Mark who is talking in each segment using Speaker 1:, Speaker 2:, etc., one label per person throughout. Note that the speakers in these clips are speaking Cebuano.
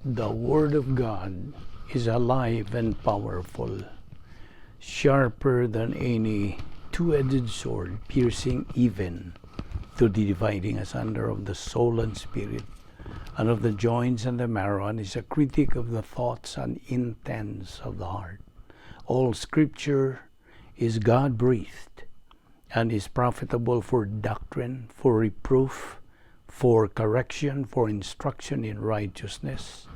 Speaker 1: The Word of God is alive and powerful, sharper than any two-edged sword, piercing even to the dividing asunder of the soul and spirit, and of the joints and the marrow, and is a critic of the thoughts and intents of the heart. All Scripture is God breathed and is profitable for doctrine, for reproof, for correction, for instruction in righteousness,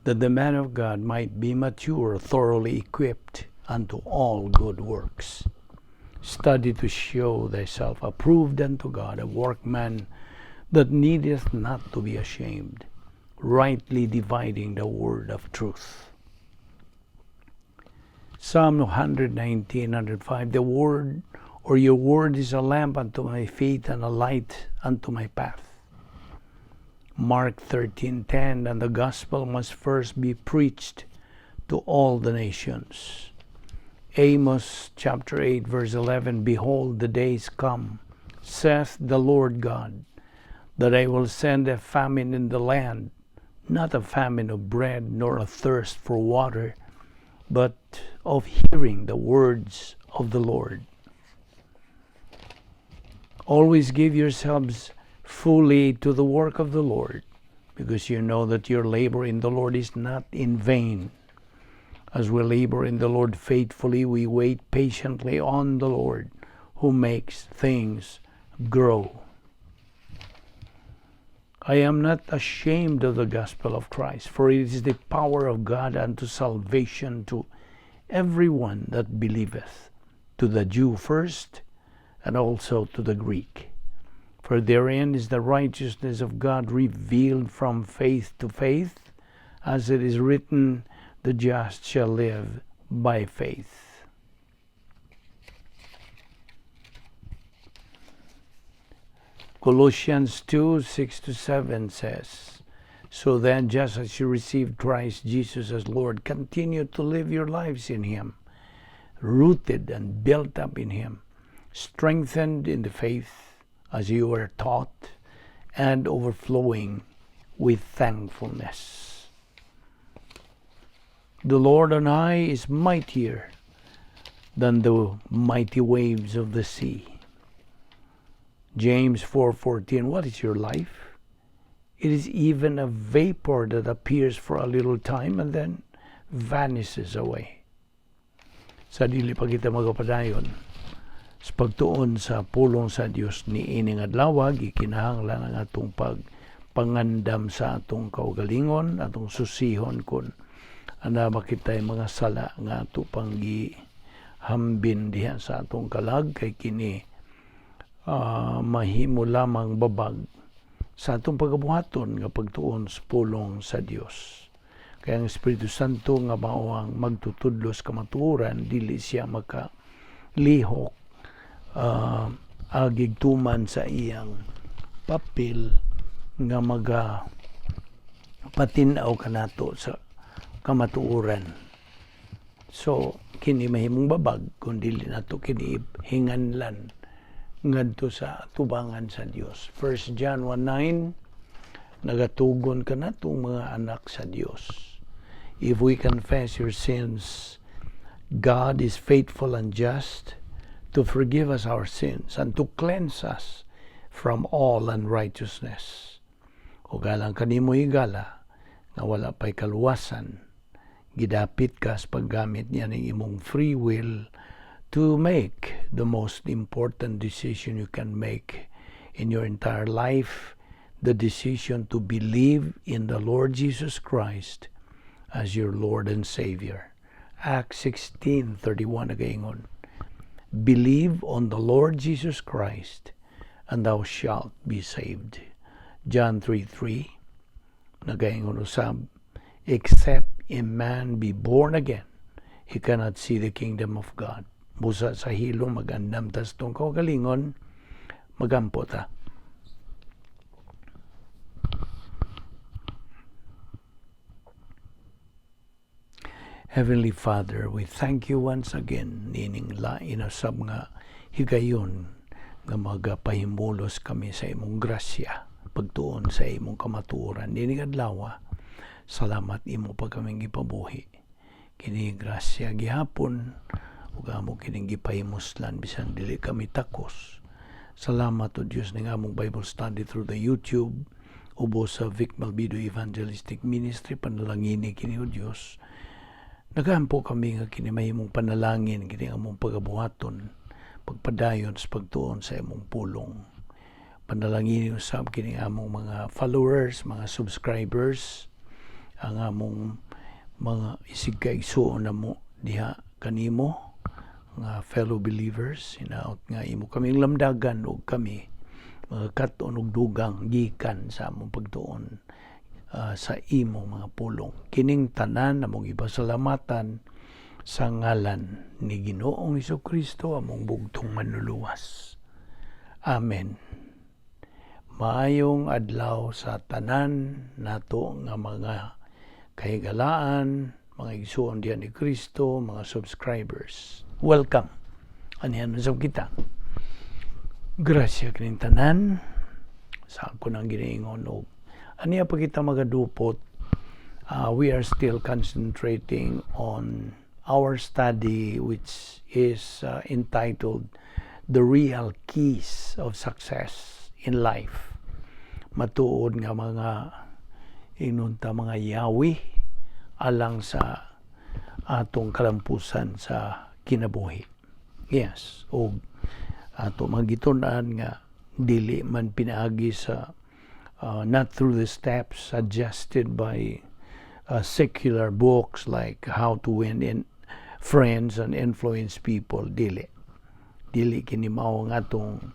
Speaker 1: that the man of God might be mature, thoroughly equipped unto all good works. Study to show thyself approved unto God, a workman that needeth not to be ashamed, rightly dividing the word of truth. Psalm 119, 105: "The word or your word is a lamp unto my feet and a light unto my path." Mark 13:10: "And the gospel must first be preached to all the nations." Amos chapter 8 verse 11: "Behold, the days come, saith the Lord God, that I will send a famine in the land, not a famine of bread nor a thirst for water, but of hearing the words of the Lord." Always give yourselves fully to the work of the Lord, because you know that your labor in the Lord is not in vain. As we labor in the Lord faithfully, we wait patiently on the Lord who makes things grow. I am not ashamed of the gospel of Christ, for it is the power of God unto salvation to everyone that believeth, to the Jew first, and also to the Greek. For therein is the righteousness of God revealed from faith to faith, as it is written, "The just shall live by faith." Colossians 2:6-7 says, "So then, just as you received Christ Jesus as Lord, continue to live your lives in Him, rooted and built up in Him, strengthened in the faith as you were taught, and overflowing with thankfulness." The Lord on high is mightier than the mighty waves of the sea. James 4:14: "What is your life? It is even a vapor that appears for a little time and then vanishes away." Sa dili pa kita magapadayon sa pagtuon sa pulong sa Dios ni ining adlaw, gikinahanglan ang atong pagpangandam sa atong kaugalingon, atong susihon kung ana makitay mga sala nga ato pang gihambin diha sa atong kalag, kay kini mahimo lamang babag sa atong pagabuhaton nga pagtuon sa pulong sa Dios. Kaya ang Espiritu Santo nga mao ang magtutudlo sa kamatuoran, dili siya makalihok agig tuman sa iyang papel nga maga patinaw kanato sa kamatuoran. So kini mahimong babag kung dili nato kini hinganlan ngadto sa tubangan sa Dios. 1 John 1:9, nagatugon kanatong mga anak sa Dios. "If we confess your sins, God is faithful and just to forgive us our sins and to cleanse us from all unrighteousness." O galang kanimo higala nga wala pa'y kaluwasan, gidapit ka sa paggamit niya ng imong free will to make the most important decision you can make in your entire life, the decision to believe in the Lord Jesus Christ as your Lord and Savior. Acts 16:31 nagaingon, "Believe on the Lord Jesus Christ and thou shalt be saved." John 3:3 nagaingon usab, "Except a man be born again, he cannot see the kingdom of God." Busa sa hilom, magandam tas tong kaugalingon, magampo ta. Heavenly Father, we thank you once again nining lain usab nga higayon nga magapahimulos kami sa imong grasya pagtuon sa imong kamatuoran nining adlaw. Salamat, imo pa kaming gipabuhi. Kini grasya gihapon ug amo kining gipahimuslan bisan dili kami takos. Salamat, O Dios, ning among Bible study through the YouTube ubos sa Vic Malbido Evangelistic Ministry. Panalangini kini, O Dios. Nagaampo kami nga kini mahimong panalangin, kini among pagabuhaton, pagpadayon sa pagtuon sa imong pulong. Panalangini usab kini among mga followers, mga subscribers, ang among mga isig kaigsuon namo diha kanimo nga fellow believers. Hinaot nga imo kaming lamdagan ug kami mga kat-on og dugang gikan sa among pagtuon sa imong mga pulong. Kining tanan among ipasalamatan sa ngalan ni Ginoong Kristo, among bugtong Manluluwas. Amen. Maayong adlaw sa tanan nato nga mga kahigalaan, mga igsuon diha ni Kristo, mga subscribers. Welcome. Anihan usab kita. Grasya kining tanan sa ako nang giniingon og aniya pa kita magadupot. We are still concentrating on our study, which is entitled "The Real Keys of Success in Life." Matuod nga mga inunta, mga yawi alang sa atong kalampusan sa kinabuhi. Yes, og ato magitun-an nga dili man pinaagi sa not through the steps suggested by secular books like How to Win in Friends and Influence People. Dili kini mao ang atong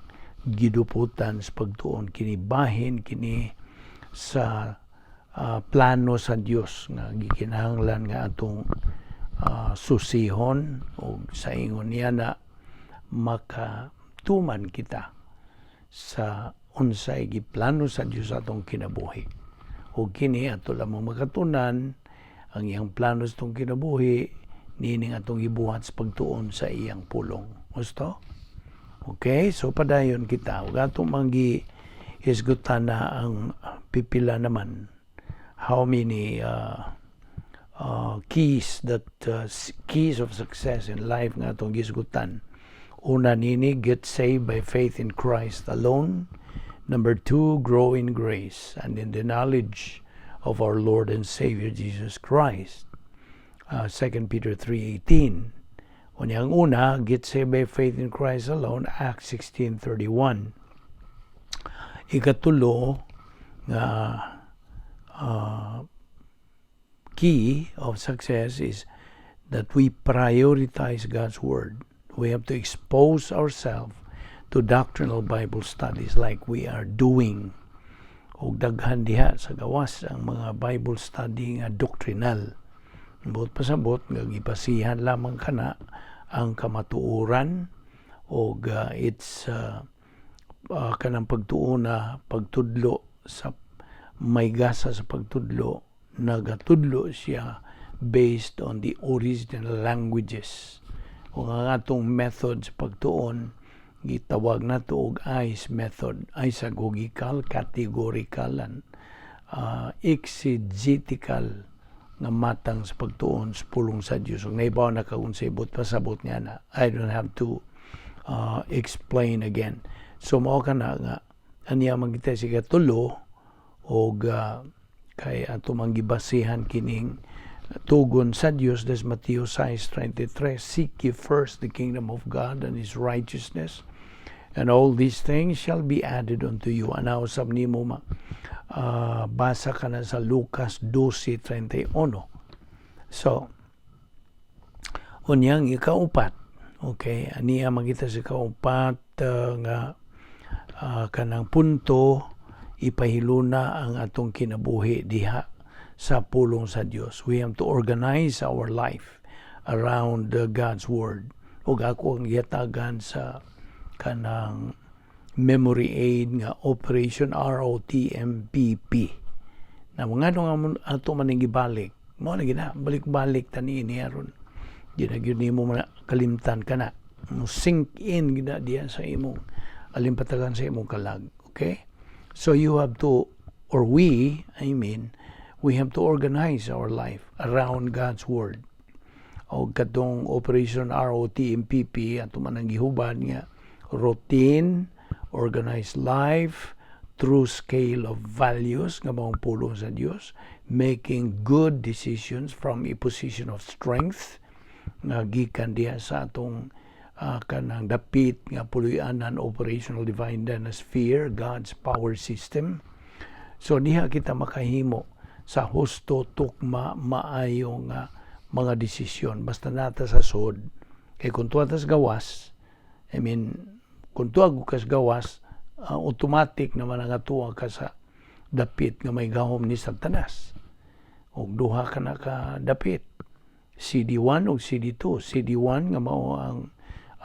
Speaker 1: giduputan sa pagtuon. Kini bahin kini sa plano sa Dios nga gikinahanglan nga atong susihon o sa ingon niya na makatuman kita sa unsay giplano sa Dios atong kinabuhi. O kini ato lamang makatunan ang iyang plano sa atong kinabuhi niining atong gibuhat sa pagtuon sa iyang pulong. Gusto? Okay, so padayon kita. Ug atong manggi hisgutan na ang pipila naman, how many keys of success in life nga atong gisgutan. Una nini, get saved by faith in Christ alone. Number two, grow in grace and in the knowledge of our Lord and Savior Jesus Christ. 2 Peter 3:18. Unya ang una, get saved by faith in Christ alone, Acts 16:31. Ikatulo nga key of success is that we prioritize God's Word. We have to expose ourselves to doctrinal Bible studies like we are doing. Og daghan diha sa gawas ang mga Bible study nga doctrinal. Buot pasabot nga gipasihan lamang kana ang kamatuoran og it's kanang pagtuon na pagtudlo sa may gasa sa pagtudlo, nagatudlo siya based on the original languages. Kung ang atong method sa pagtuon gitawag nato og ICE method, isagogical, categorical and exegetical nga matang sa pagtuon sa pulong sa Dios. Ug naibaw na ka unsay buot pasabot niya na I don't have to explain again. So mao kana nga aniya magita sa ikatulo og kay ato mang gibasihan kining tugon sa Dios des Mateo 6:33, "Seek ye first the kingdom of God and His righteousness, and all these things shall be added unto you." Ana usab nimo ma basa ka na sa Lucas 12:31. So unyang ikaupat, okay, aniya makita sa ikaupat nga kanang punto, ipahiluna ang atong kinabuhi diha sa pulong sa Dios. We have to organize our life around God's Word. Ug ako ang gihatagan sa kanang memory aid nga Operation ROTMPP. Na mga nga ato man gibalik, mo na gina balik-balik tani ni aron di na gyud nimo kalimtan kana. Mo sink in gina diya sa imong alimpatagan, sa imong kalag. Okay? So you have to, or we, I mean, We have to organize our life around God's Word. O katong Operation ROTMPP, ato man ang gihuban nga routine, organized life, true scale of values nga maong pulong sa Dios, making good decisions from a position of strength nga gikan diha sa atong kanang dapit nga puloy-anan, operational divine sphere, God's power system. So diha kita makahimo sa husto, tukma, maayo nga mga desisyon basta naa ta sa sud. Kay kung tuwa tas gawas, I mean, kung tuwa kas gawas, automatic naman ang tuwa ka sa dapit nga may gahom ni Satanas. Og duha ka na ka dapit, CD1 o CD2. CD1 nga mao ang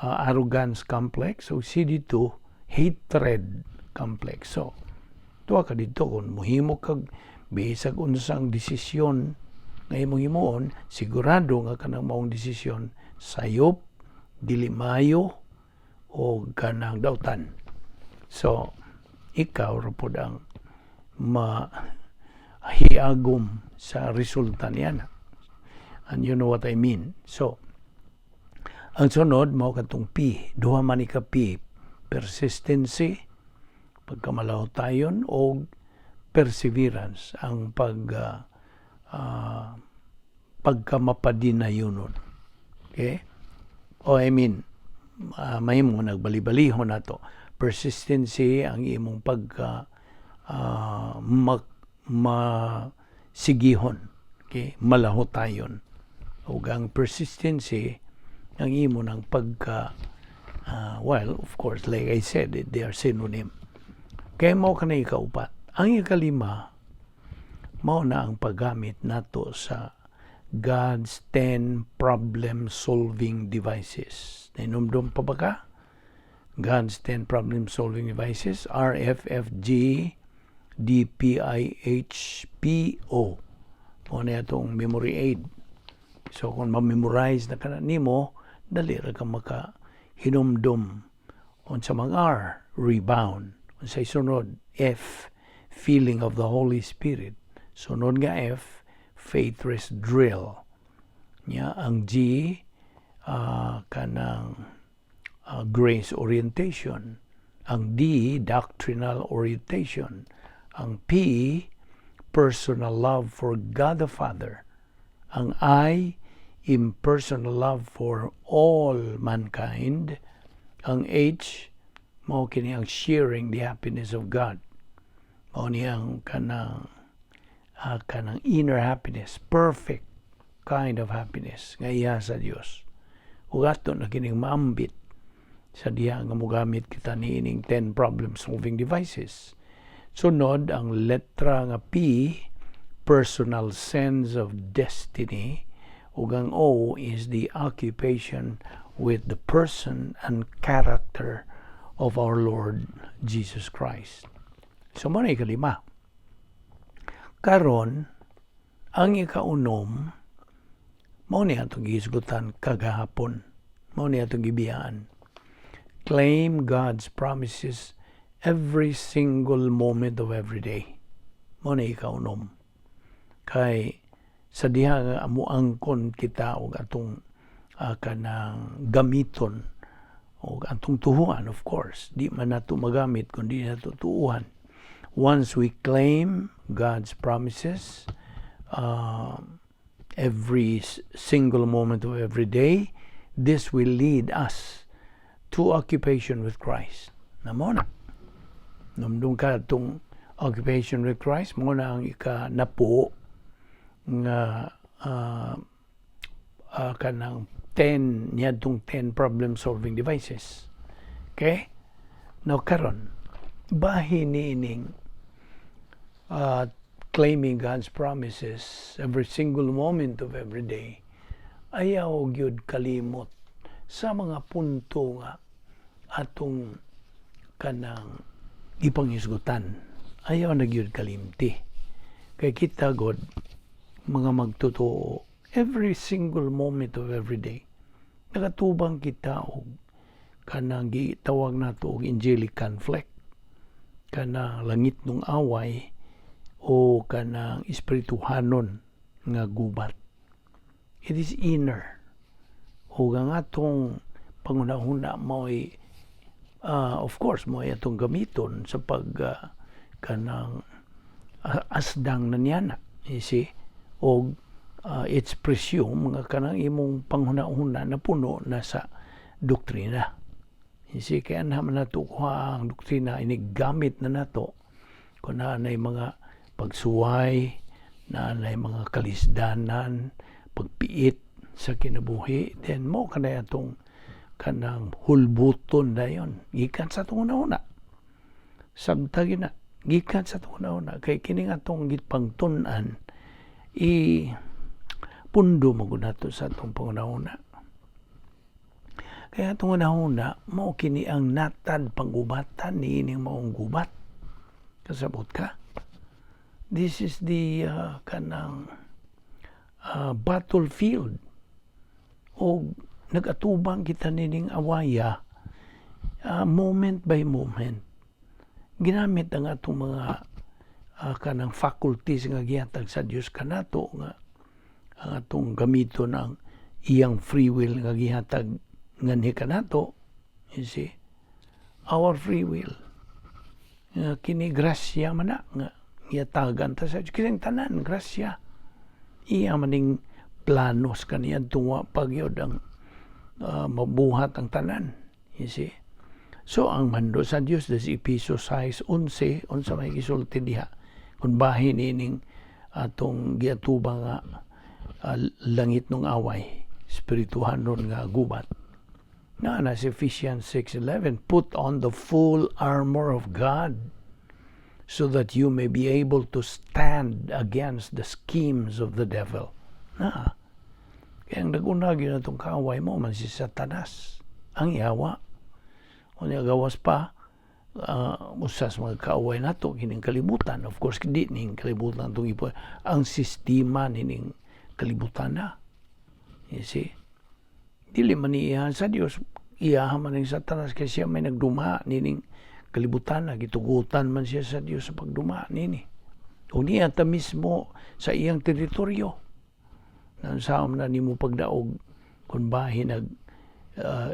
Speaker 1: arrogance complex o CD2, hatred complex. So tuwa ka didto, kung muhimo kag bisag unsang desisyon nga imong himuon, sigurado nga kanang maong desisyon sayop, dili maayo o kanang dautan. So ikaw ra pod ang mahiagom sa resulta niya, and you know what I mean. So ang sunod mao katong P, duha man ni ka P, persistency, pagkamalahutayon, o perseverance, ang pagkamapadinayonon. Okay? O I mean, mahimo nagbali-balihon nato. Persistency ang imong pagka masigihon. Okay? Malahutayon. Ug ang persistency ang imo ng pagka well, of course, like I said, they are synonym. Kaya mao kanang ikaupat. Ang ikalima, mao na ang paggamit nato sa God's 10 problem-solving devices. Nahinumdum pa ba ka? God's 10 problem-solving devices, R, F, F, G, D, P, I, H, P, O. Mao na atong memory aid. So kung ma-memorize na ka na nimo, dali ra ka maka hinumdum. Unsa mang R, rebound. Unsay sunod, F, feeling of the Holy Spirit. Sunod nga F, faith rest drill. Nya ang G, kanang grace orientation. Ang D, doctrinal orientation. Ang P, personal love for God the Father. Ang I, impersonal love for all mankind. Ang H, mao kini ang sharing the happiness of God. Mao ni ang kanang inner happiness, perfect kind of happiness nga iya sa Dios. Ug ato na kining maambit sa diha nga mogamit kita niining 10 problem solving devices. Sunod ang letra nga P, personal sense of destiny, ug ang O is the occupation with the person and character of our Lord Jesus Christ. So mao na ikalima. Karon, ang ikaunom, mao ni atong gihisgutan kagahapon. Mao ni atong gibiyaan. Claim God's promises every single moment of every day. Mao ni ikaunom. Kay sa diha nga muangkon kita og atong kanang gamiton og atong tuhuan, of course, di man nato magamit kun di nato tuuhan. Once we claim God's promises every single moment of every day, this will lead us to occupation with Christ na mao na numdum ka atong occupation with Christ. Mao na ang ika napuo nga kanang 10 niadtong 10 problem solving devices. Okay? Now karon, bahin niining claiming God's promises every single moment of every day, ayaw gyud kalimot sa mga punto nga atong kanang ipanghisgutan. Ayaw na gyud kalimti. Kay kita god, mga magtotoo, every single moment of every day, nakatubang kita og kanang gitawag nato og angelic conflict, kanang langitnong away. o kanang espirituhanon nga gubat. It is inner. O ang atong panghuna-huna mo'y of course mo'y atong gamiton sa pag kanang asdang na niya na. You see? O it's presumed nga kanang imong panghuna-huna na puno na sa doktrina. You see, kaya naman nato kuha ang doktrina, inigamit na nato kung naa nay mga pagsuway, naa nay mga kalisdanan, pagpiit sa kinabuhi, then mo kanay atong kanang hulbuton na yon gikan sa atong una. Sabta na gikan sa atong una, kay kini nga atong gipangtun-an i pundo mo gud nato sa atong panguna-una. Kaya atong una-una mao kini ang natad panggubatan niining maong gubat. Kasabot ka? This is the kanang battlefield o nagatubang kita nining awaya moment by moment. Ginamit ang atong mga kanang faculties nga gihatag sa Dios kanato nga ang atong gamiton ang iyang free will nga gihatag nganhi kanato. You see, our free will nga kini grasya man na nga gihatagan ta sa Dios. Kining tanan grasya, iya maning planos kaniya tuwa pagyod ang mabuhat ang tanan. You see, so ang mando sa Dios sa Epeso 6:11, unsa may gisulti diha kung bahin ining atong giatubang nga langit ng away, espirituhanon nga gubat na sa Ephesians 6:11, "Put on the full armor of God so that you may be able to stand against the schemes of the devil." Na kaya ang naguna gyud natong kaaway mo man si Satanas, ang yawa. Unya gawas pa, usas mga kaaway nato kining kalibutan. Of course, di ning kalibutan itong ipo, ang sistema nining kalibutan na. You see, dili man iyahan sa Dios, iyahan man ni Satanas, kay siya may nagduma nining kalibutan na. Gitugutan man siya sa Dios sa pagduma nini o niya ta mismo sa iyang teritoryo. Naunsaon na nimo pagdaog kung bahin nag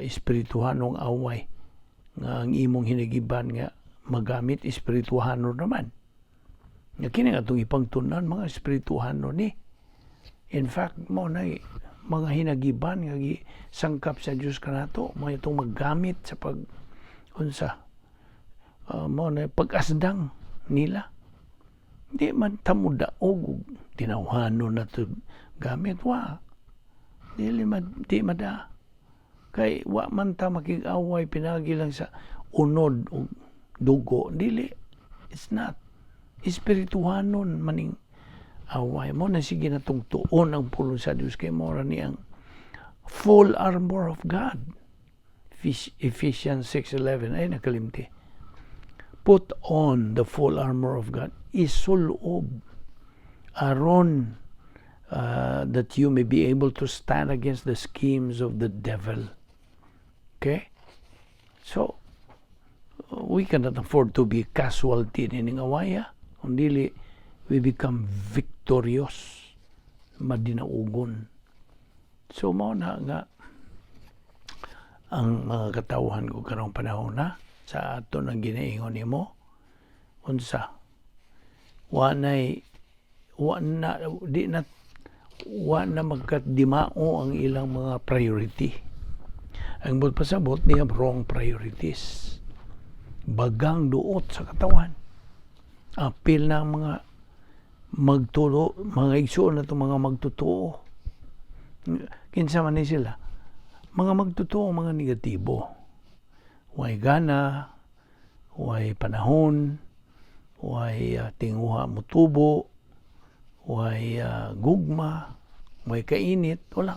Speaker 1: espirituhanong away nga ang imong hinagiban nga magamit espirituhano naman, nga kini nga atong ipangtunan mga espirituhano ni? In fact, mo na mga hinagiban nga gisangkap sa Dios kanato mo itong maggamit sa pag unsa mo na pag-asdang nila. Di man tamo daog og tinawhano na to gamit, wa dili man, di man da, kay wa man ta makig-away pinagi lang sa unod og dugo. Dili, it's not. Espirituhanon maning away mo na. Sige na tong tuon ang pulong sa Dios, kay mo ra ni ang full armor of God. Ephesians 6:11 ay nakalimti, "Put on the full armor of God," isulob, aron that you may be able to stand against the schemes of the devil. Okay, so we cannot afford to be casualty nining awaya kung dili we become victorious, madinaugon. So mao na nga ang mga katawhan ko karong panahon na sa ato nang ginaingon nimo, unsa, wa nay wa na di na wa na magkadimao ang ilang mga priority. Ang buot pasabot, they have wrong priorities, bagang duot sa katawan. Apil na ang mga magtulo, mga igsuon na itong mga magtotoo. Kinsa man ni sila mga magtotoo? Mga negatibo, way gana, way panahon, way tinguha mo tubo, way gugma, way kainit, wala.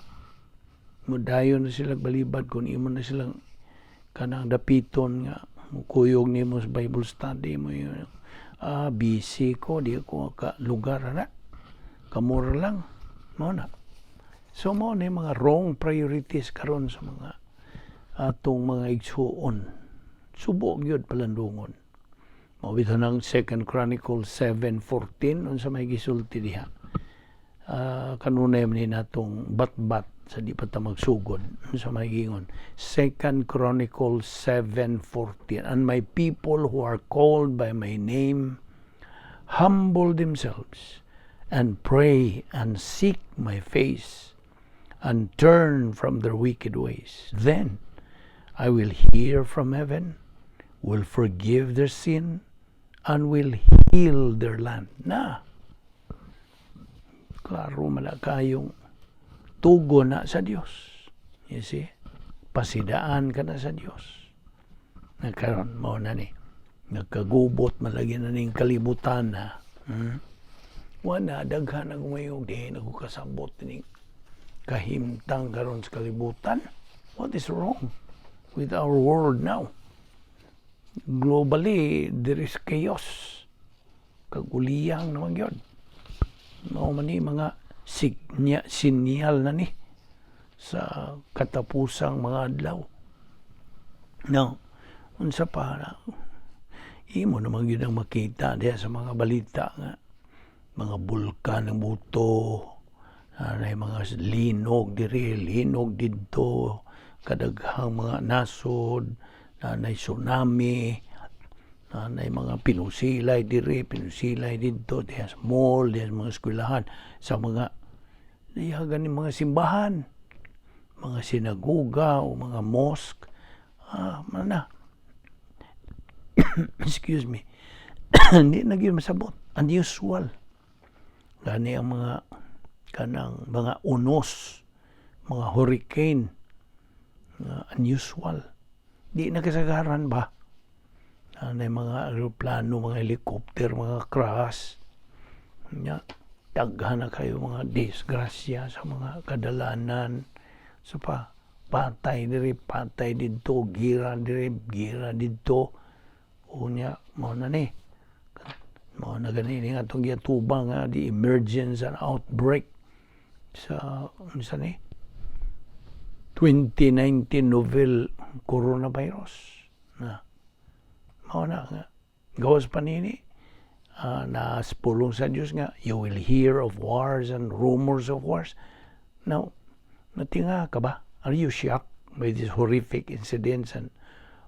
Speaker 1: Mudayon na sila balibad kung imo na silang kanang dapiton nga mukuyog nimo sa Bible study mo yun. "Ah, busy ko, di ako ka lugar na." Kamura lang. Mao na. So mao na yung mga wrong priorities karon sa mga atong mga igsuon. Subo gyud palandungon. Mao bitaw ng Second Chronicles 7:14, unsa may gisulti diha? Kanunay man ni natong batbat sa di pa ta magsugod. Unsa may giingon? Second Chronicles 7:14, "And my people who are called by my name humble themselves and pray and seek my face and turn from their wicked ways, then I will hear from heaven, will forgive their sin, and will heal their land." Na klaro man na kayong tugon na sa Dios. You see? Pasidaan ka na sa Dios. Nagkaroon mo na ni. Nagkagubot man lagi na ning kalibutan na. Wala, daghan na gumayog, di na ko kasabot ning kahimtang karon sa kalibutan. What is wrong with our world now? Globally, there is chaos. Kaguliyang naman yun. Mao man ni mga sinyal na ni sa katapusang mga adlaw. Now, unsa pa na, imo naman gyud ang makita diha sa mga balita nga mga bulkan ng buto, anay mga linog diri, linog didto, kadaghang mga nasod, nanay tsunami, nanay mga pinusilay diri, pinusilay didto, diha sa mall, diha sa mga eskwelahan, sa mga diha ganing mga simbahan, mga sinagoga o mga mosque, mana. Excuse me. Hindi na gyud masabot. Unusual. Gani ang mga kanang mga unos, mga hurricane, nga unusual. Di na kasagaran ba? Ano mga aeroplano, mga helicopter, mga crash. Nya, daghan na kayo mga disgrasya sa mga kadalanan. So pa, patay diri, patay didto, gira diri, gira didto. Unya, mao na ni. Mao na gani ni atong giatubang nga the emergence and outbreak sa unsa ni 2019 novel coronavirus na mao na nga gawas pa nini na pulong sa Dios nga you will hear of wars and rumors of wars. Now, natinga ka ba? Are you shocked by these horrific incidents and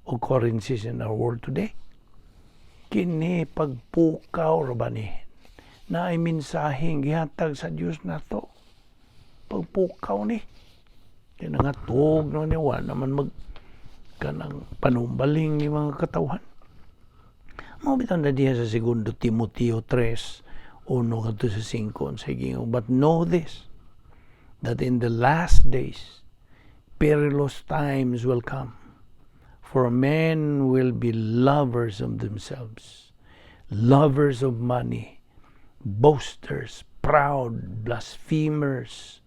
Speaker 1: occurrences in our world today? Kini pagpukaw ra ba ni na ay mensaheng gihatag sa Dios nato? Pagpukaw ni kaya nangatog no ni wa naman mag kanang panumbaling ni mga katawhan. Mao bitaw na diha sa Segundo Timoteo 3, 1 ngadto sa 5 sa giingon, "But know this, that in the last days perilous times will come. For men will be lovers of themselves, lovers of money, boasters, proud, blasphemers,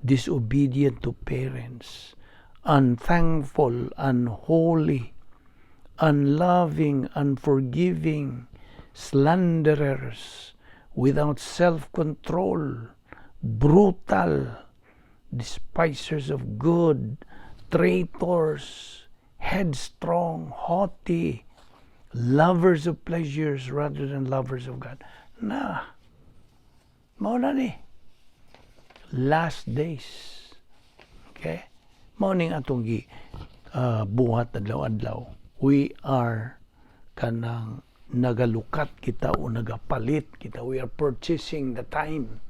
Speaker 1: disobedient to parents, unthankful, unholy, unloving, unforgiving, slanderers, without self-control, brutal, despisers of good, traitors, headstrong, haughty, lovers of pleasures rather than lovers of God." Na, mao na ni. Last days. Okay? Mao ning atong gi buhat adlaw-adlaw. We are kanang nagalukat kita o nagapalit kita. We are purchasing the time.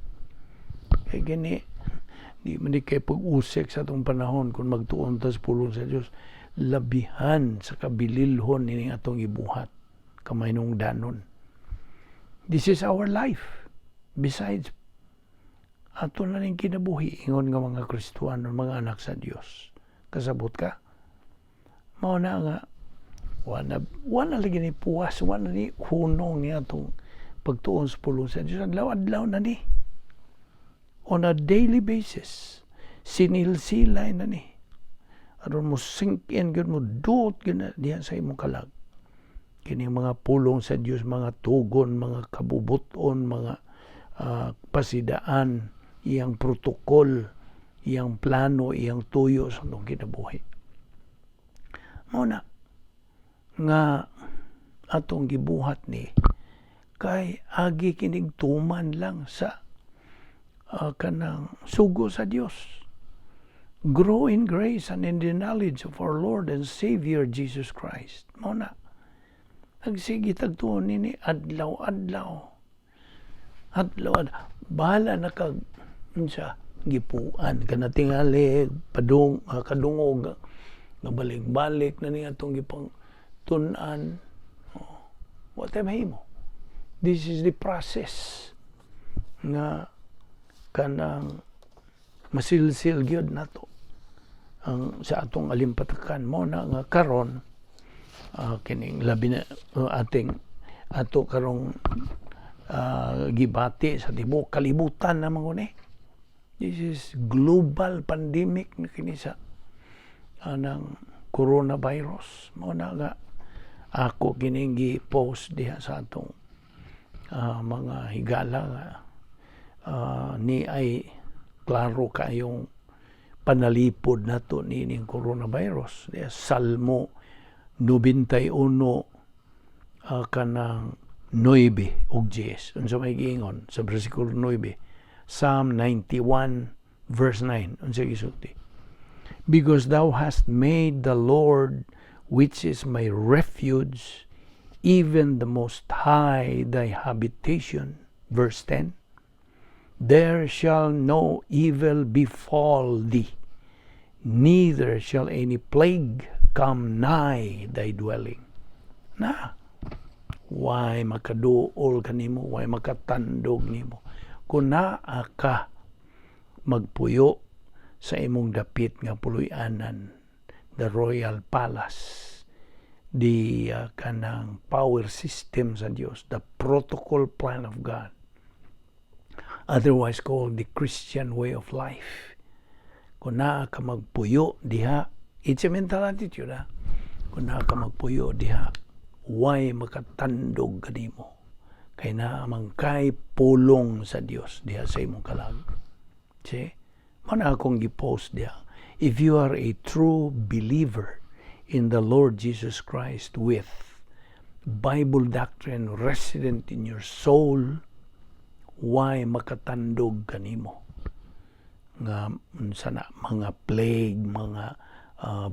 Speaker 1: Kay gini, di man di kay pag-usik sa atong panahon kung magtuon ta sa pulong sa Dios, labihan sa kabililhon ini atong ibuhat kamahinungdanon. This is our life. Besides, ato na ning kinabuhi ingon nga mga Kristuano, mga anak sa Dios. Kasabot ka? Mao na nga wala lagi ni puwas, wala ni hunong ni atong pagtuon sa pulong sa Dios. Adlaw-adlaw na ni. On a daily basis, sinilsilay na ni. Aron mo sink in gyud, mo duot gyud na diha sa imong kalag. Kini mga pulong sa Dios, mga tugon, mga kabubuton, mga pasidaan, iyang protokol, iyang plano, iyang tuyo sa atong kinabuhi. Mao na nga atong gibuhat ni kay agi kinig tuman lang sa kanang sugo sa Dios. Grow in grace and in the knowledge of our Lord and Savior Jesus Christ. Mao na. Nagsige tag tuon nini adlaw-adlaw. Adlaw, bahala na kag unsa gipuan ka na tingali padung kadungog nga balik-balik na ni atong gipang tun-an. Oh, what am mahimo? This is the process nga kanang masilsil gyud nato ang sa atong alimpatakan. Mo na nga karon kining labi na ating ato karong gibati sa tibuok kalibutan naman ko ni. This is global pandemic na kini sa anang coronavirus. Mo na nga ako kining gi-post diha sa atong mga higala nga ni ay klaro kayong panalipod nato niining coronavirus. Diha, Salmo 91 kanang 9 ug 10. Unsa may giingon sa bersikulo 9? Psalm 91 verse 9. Unsa gisulti? "Because thou hast made the Lord, which is my refuge, even the Most High, thy habitation." Verse 10. "There shall no evil befall thee, neither shall any plague come nigh thy dwelling." Na, why makaduol kanimo, why makatandog nimo? Kung naa ka magpuyo sa imong dapit nga puloy-anan, the royal palace, the kanang power system sa Dios, the protocol plan of God, otherwise called the Christian way of life. Kung naa ka magpuyo diha, it's a mental attitude ha. Kung naa ka magpuyo diha, why makatandog kanimo? Kay naa man kay pulong sa Dios diha sa imong kalag. See? Mao na akong gi-post diha. If you are a true believer in the Lord Jesus Christ with Bible doctrine resident in your soul, why makatandog kanimo nga unsa na mga plague, mga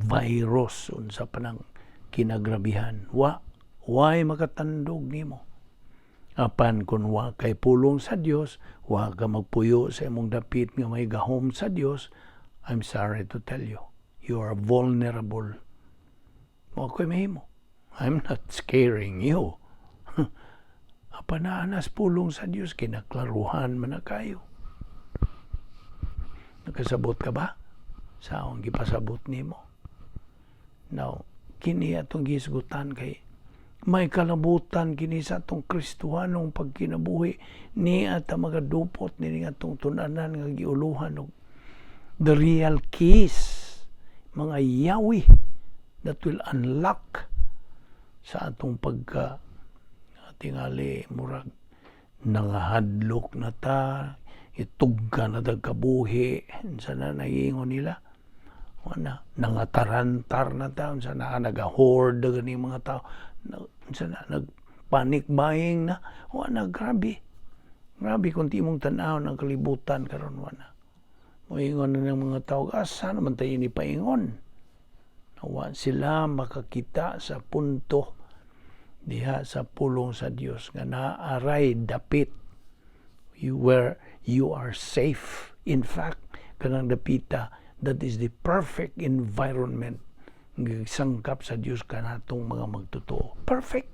Speaker 1: virus, unsa pa nang kinagrabihan, wa why makatandog nimo? Apan kung wa kay pulong sa Dios, wa ka magpuyo sa imong dapit nga may gahom sa Dios, I'm sorry to tell you, you are vulnerable. Mao ko'y mahimo. I'm not scaring you. Apan naa nas pulong sa Dios, kinaklaruhan man na kayo. Nakasabot ka ba sa akong gipasabot nimo? Now, kini atong gihisgutan kay may kalabutan kini sa atong Kristohanong pagkinabuhi ni at magadupot ni atong tunanan nga giuluhan og the real keys, mga yawi that will unlock sa atong pagka tingali murag nangahadlok na ta, itugka na dag kabuhi, unsa na naiingon nila, wala nangatarantar na ta, unsa na naga-hoard na gani mga tao, unsa na nag panic buying na, wala. Grabe, grabe kung ti mong tan-aw ng kalibutan karon. Wala moingon na ng mga tao, asa naman tayo ni paingon? Wa sila makakita sa punto diha sa pulong sa Dios nga naaray dapit you where you are safe. In fact, kanang dapita, that is the perfect environment nga sangkap sa Dios kanatong mga magtotoo. Perfect.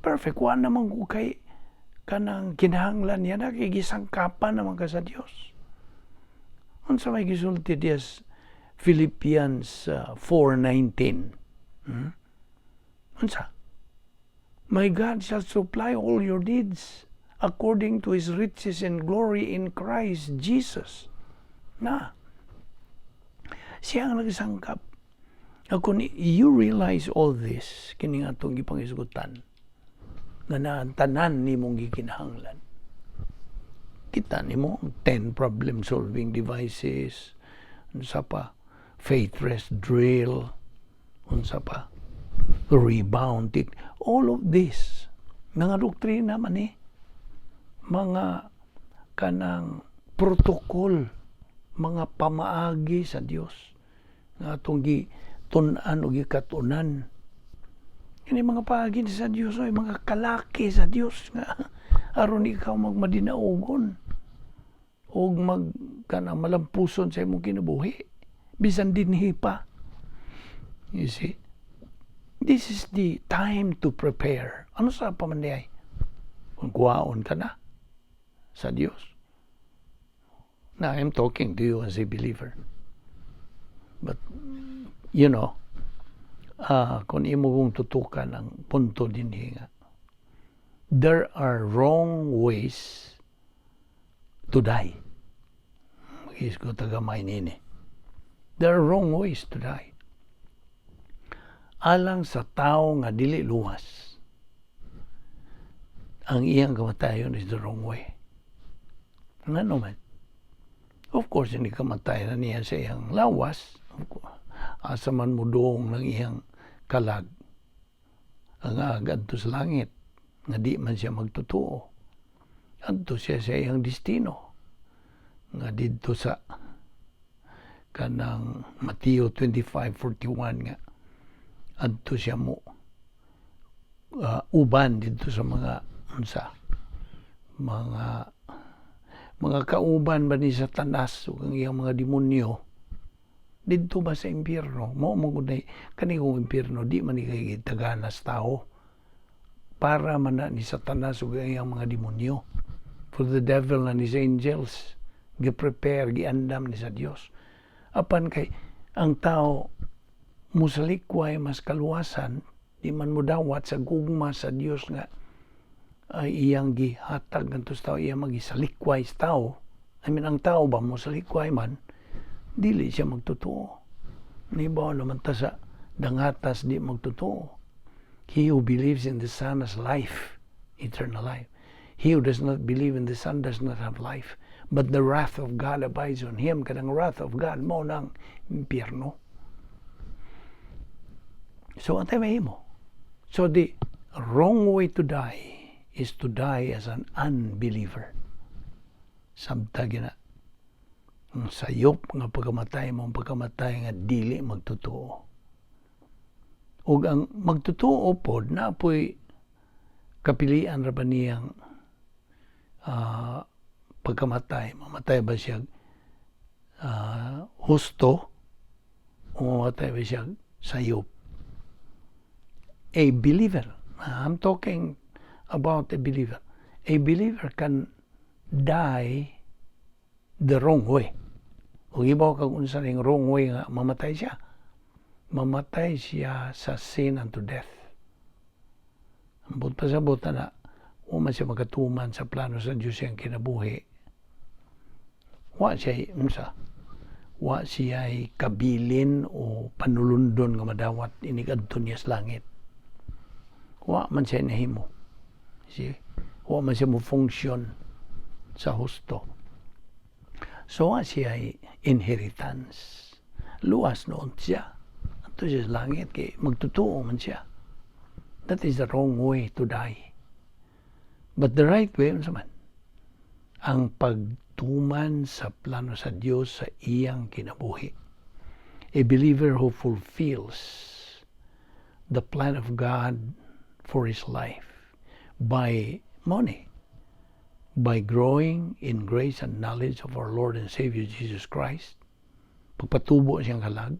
Speaker 1: Perfect. Wa naman ko kay kanang kinahanglan niya na kay gisangkapan naman ka sa Dios. Unsa may gisulti diya sa Philippians 4:19? Unsa? "My God shall supply all your needs according to His riches and glory in Christ Jesus." Na. Siya ang nagsangkap. Kung you realize all this, kini nga atong gipangisgutan, nga na ang tanan nimong gikinahanglan. Kita nimo 10 problem solving devices, unsa pa, faith rest drill, unsa pa. Rebound, all of this, mga doktrina man eh, mga kanang protocol, mga pamaagi sa Dios nga atong gitun-an o gikatunan. Kini mga paagi sa Dios ay mga kalaki sa Dios nga aron ikaw magmadinaugon og mag kanang malampuson sa imong kinabuhi bisan dinhi pa. You see, this is the time to prepare. Ano sa pa man diay kung kuwaon ka na sa Dios? Now I'm talking to you as a believer, but kung imo kong tutukan ang punto dinhi nga there are wrong ways to die. Mag-isgot tagamay nini. There are wrong ways to die. Alang sa tao nga dili luwas, ang iyang kamatayon is the wrong way. Ngano man? Of course, hindi kamatay na niya sa iyang lawas. Asa man mo doong ng iyang kalag ang adto sa langit nga di man siya magtotoo. Adto siya sa iyang destino nga didto sa kanang Mateo 25:41 nga adto siya mo uban didto sa mga unsa mga kauban ba ni Satanas ug ang iyang mga demonyo didto ba sa impyerno. Mao mo gud kani kung impyerno di man ni kay taganas tao, para man na ni Satanas ug ang iyang mga demonyo, for the devil and his angels. Gi-prepare, giandam ni sa Dios. Apan kay ang tao musalikway mas kaluwasan, di man mo dawat sa gugma sa Dios nga ay iyang gihatag ngadto sa tao, iyang magisalikway sa tao. I mean, ang tao ba mo salikway man, dili siya magtotoo. Nibaw naman ta sa dangatas di magtotoo. He who believes in the Son has life, eternal life. He who does not believe in the Son does not have life, but the wrath of God abides on him. Kanang wrath of God mao nang impyerno. So unsay mahimo? So the wrong way to die is to die as an unbeliever. Sabta gina. Ang sayop nga pagkamatay mo, ang pagkamatay nga dili magtotoo. Ug ang magtotoo pod na po'y kapilian ra ba niyang pagkamatay. Mamatay ba siya husto o mamatay ba siya sayop? A believer, I'm talking about a believer. A believer can die the wrong way. Ug ibaw kag unsa ning wrong way nga mamatay siya. Mamatay siya sa sin unto death. Ambot pasabot na wa man siya makatuman sa plano sa Diyos siyang kinabuhi. Wa siya unsa? Wa siya kabilin o panulundon nga madawat inig adto niya sa langit. Wa man siya nahimo. See? Wa man siya mo function sa husto. So wa siya inheritance. Luwas noon siya. Adto siya sa langit kay magtotoo man siya. That is the wrong way to die. But the right way, unsa man? Ang pagtuman sa plano sa Dios sa iyang kinabuhi. A believer who fulfills the plan of God for his life by money, by growing in grace and knowledge of our Lord and Savior Jesus Christ, pagpatubo siyang kalag,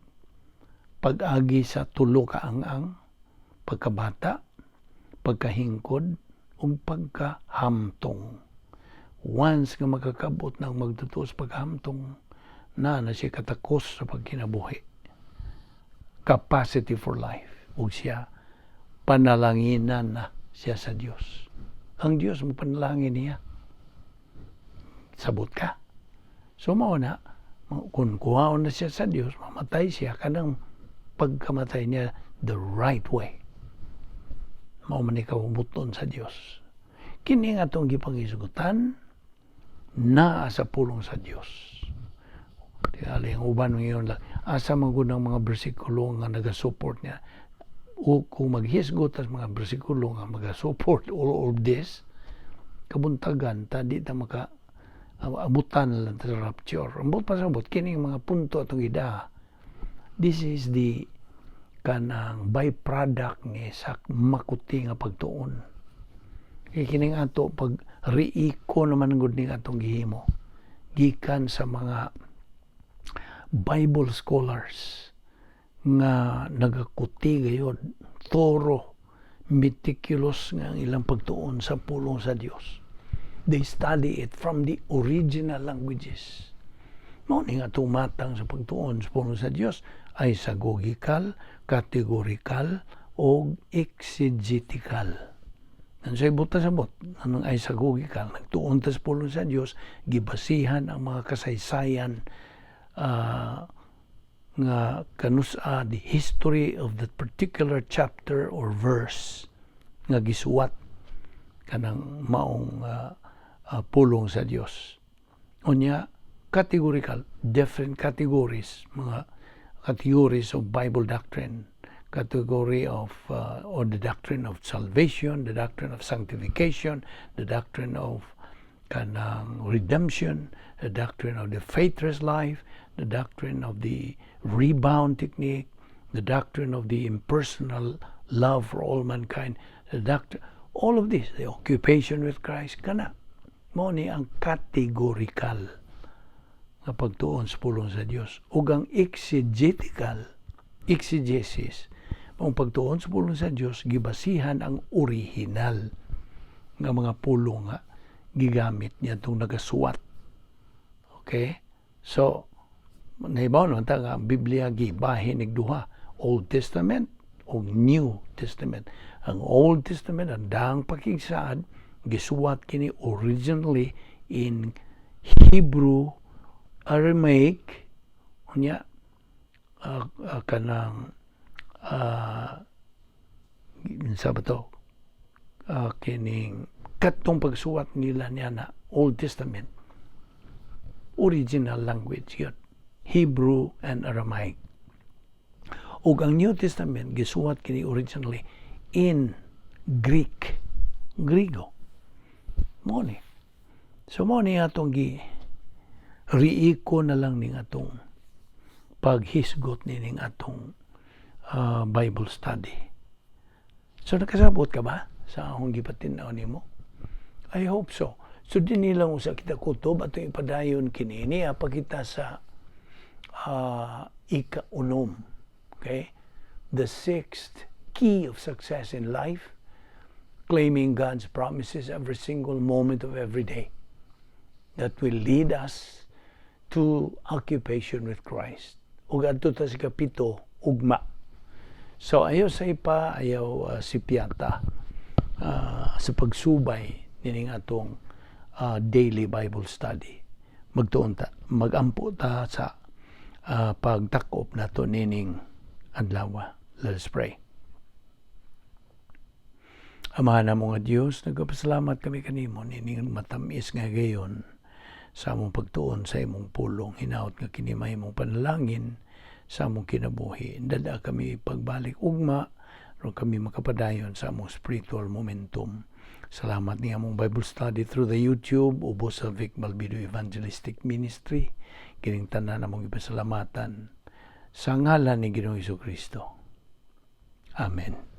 Speaker 1: pag-agi sa tulo ka ang-ang, pagkabata, pagkahingkod, ug pagkahamtong. Once nga makakabot ng magtotoo sa paghamtong, na na siya katakos sa pagkinabuhi. Capacity for life. Ug siya, panalanginan na siya sa Dios. Ang Dios mo panalangin niya. Sabot ka. So mao na, kung kuhaon na siya sa Dios, mamatay siya kanang pagkamatay niya the right way. Mao man ikaw buton sa Dios. Kini nga atong gipangisugutan naa sa pulong sa Dios. Tingali ang uban ngayon lang, asa man gud ang mga bersikulo nga naga-support niya. O kung maghisgot tas mga bersikulo nga maga-support all of this, kabuntagan ta, di ta maka abutan lang sa rapture. Ang buot pasabot, kining mga punto atong gidaha. This is the kanang byproduct ni sa makuti nga pagtuon. Kay kining ato pag riiko naman gud ning atong gihimo gikan sa mga Bible scholars nga nagakuti gayod, thorough, meticulous nga ang ilang pagtuon sa pulong sa Dios. They study it from the original languages. Mao ni nga tumatang sa pagtuon sa pulong sa Dios ay isagogical, categorical o exegetical. Unsay buot pasabot? Anong isagogical? Nagtuon ta sa pulong sa Dios, gibasihan ang mga kasaysayan nga kanusa the history of that particular chapter or verse nga gisuwat kanang maong pulong sa Dios. Unya, categorical, different categories, mga categories of Bible doctrine, category of or the doctrine of salvation, the doctrine of sanctification, the doctrine of kanang redemption, the doctrine of the faithless life, the doctrine of the rebound technique, the doctrine of the impersonal love for all mankind, the doctrine, all of this, the occupation with Christ, kana. Mao ni ang categorical nga pagtuon sa pulong sa Dios. Ug ang exegetical, exegesis, ang pagtuon sa pulong sa Dios, gibasihan ang original nga mga pulong nga gigamit niya itong nagasuwat. Okay? So, nahibaw naman ta nga ang Biblia gibahin ig duha, Old Testament o New Testament. Ang Old Testament, ang Daang Pakigsaad, gisuwat kini originally in Hebrew, Aramaic, unya kanang sa ba to, kining katong pagsuwat nila niya na Old Testament, original language yun, Hebrew and Aramaic. Ug ang New Testament gisuwat kini originally in Greek, Grigo. Mo ni. So mo ni atong gi riiko na lang ning atong paghisgot nining atong Bible study. So nakasabot ka ba sa akong gipatin-aw nimo? I hope so. So dinhi lang usa kita kutob atong ipadayon kini niya pa kita sa ika-unom. Okay? The sixth key of success in life, claiming God's promises every single moment of every day that will lead us to occupation with Christ. Ug adto ta sa kapito ugma. So ayaw sa ipa, ayaw sipyata sa pagsubay nining atong daily Bible study. Magtuon ta, magampo ta sa pagtakop nato nining adlaw. Let us pray. Amahan namo nga Dios, nagpasalamat kami kanimo nining matamis nga gayon sa among pagtuon sa imong pulong. Hinaot nga kini mahimong panalangin sa among kinabuhi. Dada kami pagbalik ugma aron kami makapadayon sa among spiritual momentum. Salamat ni among Bible study through the YouTube ubos sa Vic Malbido Evangelistic Ministry. Kining tanan among ipasalamatan sa ngalan ni Ginoong Kristo. Amen.